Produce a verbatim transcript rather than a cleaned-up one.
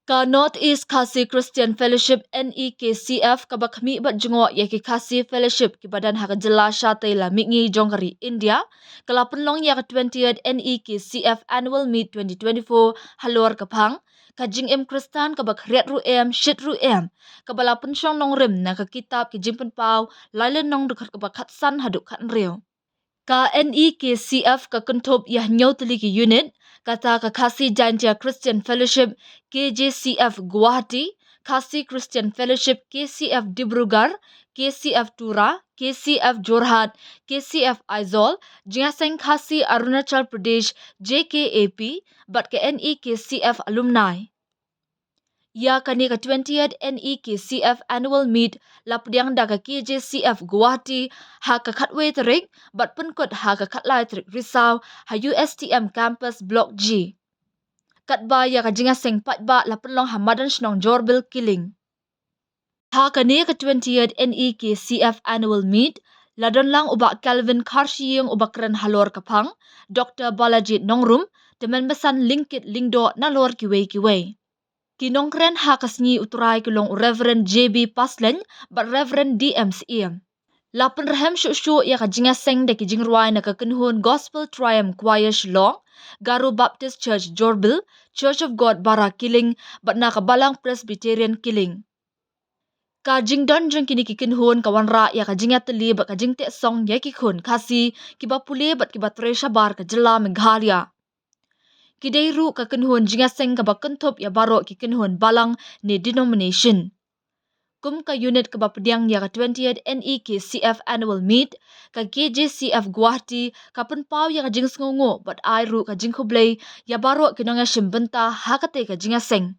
Ka North East Khasi Christian Fellowship, N E K C F, kaba khmih bad jngoh ïa ki Khasi Fellowship kiba don ha ka jylla shatei la mihngi jong ka ri India, ka la pynlong ïa ka twentieth N E K C F Annual Meet twenty twenty-four halor ka phang ka jingim Khristan kaba khriat ruh em, shit ruh em, kaba la pynshong nongrim na ka kitab Ki Jingpynpaw, lai lynnong dkhot kaba khatsan haduh khathynriew. Ka N E K C F ka kynthup ïa hynñiew tylli ki unit, kata ka Khasi Jaintia Christian Fellowship, K J C F Guwahati, Khasi Christian Fellowship, K C F Dibrugarh, K C F Tura, K C F Jorhat, K C F Aizawl, Jingïaseng Khasi Arunachal Pradesh, J K A P, bad ka N E K C F alumni. Ïa kane ka twentieth N E K C F Annual Meet la pdiang da ka K J C F Guwahati ha ka khatwei tarik bad pynkut ha ka khatlai tarik Risaw ha U S T M Campus Block G. Katba ïa ka jingïaseng paidbah la pynlong ha madan shnong Jorbil, Killing. Ha kane ka twentieth N E K C F Annual Meet la don lang u Bah Kelvin Kharshiing uba kren halor ka phang, Doktor Balajied Nongrum, Tymmen Basan Lyngkit Lyngdoh nalor kiwei kiwei. Ki nongkren ha ka sngi U Trai ki long u Reverend J B Paslein bad Reverend D M Syiem. La pynrhem shuh shuh ïa ka jingïaseng da ki jingrwai na ka kynhun Gospel Triumph Choir Shillong, Garo Baptist Church Jorbil, Church of God Bara Killing, bad na ka Balang Presbyterian Killing. Ka jingdon jong kine ki kynhun ka wanrah ïa ka jingïatylli bad ka jingteh song ïa ki khun Khasi kiba pule bad kiba trei shabar ka jylla Meghalaya. Ki dei ruh ka kynhun jingïaseng kaba kynthup ïa baroh ki kynhun balang ne denomination. Kum ka unit kaba pdiang ïa ka twentieth N E K C F Annual Meet, ka K J C F Guwahati ka pynpaw ïa ka jingsngewnguh bad ai ruh ka jingkhublei ïa baroh ki nongïashim bynta ha katei ka jingïaseng.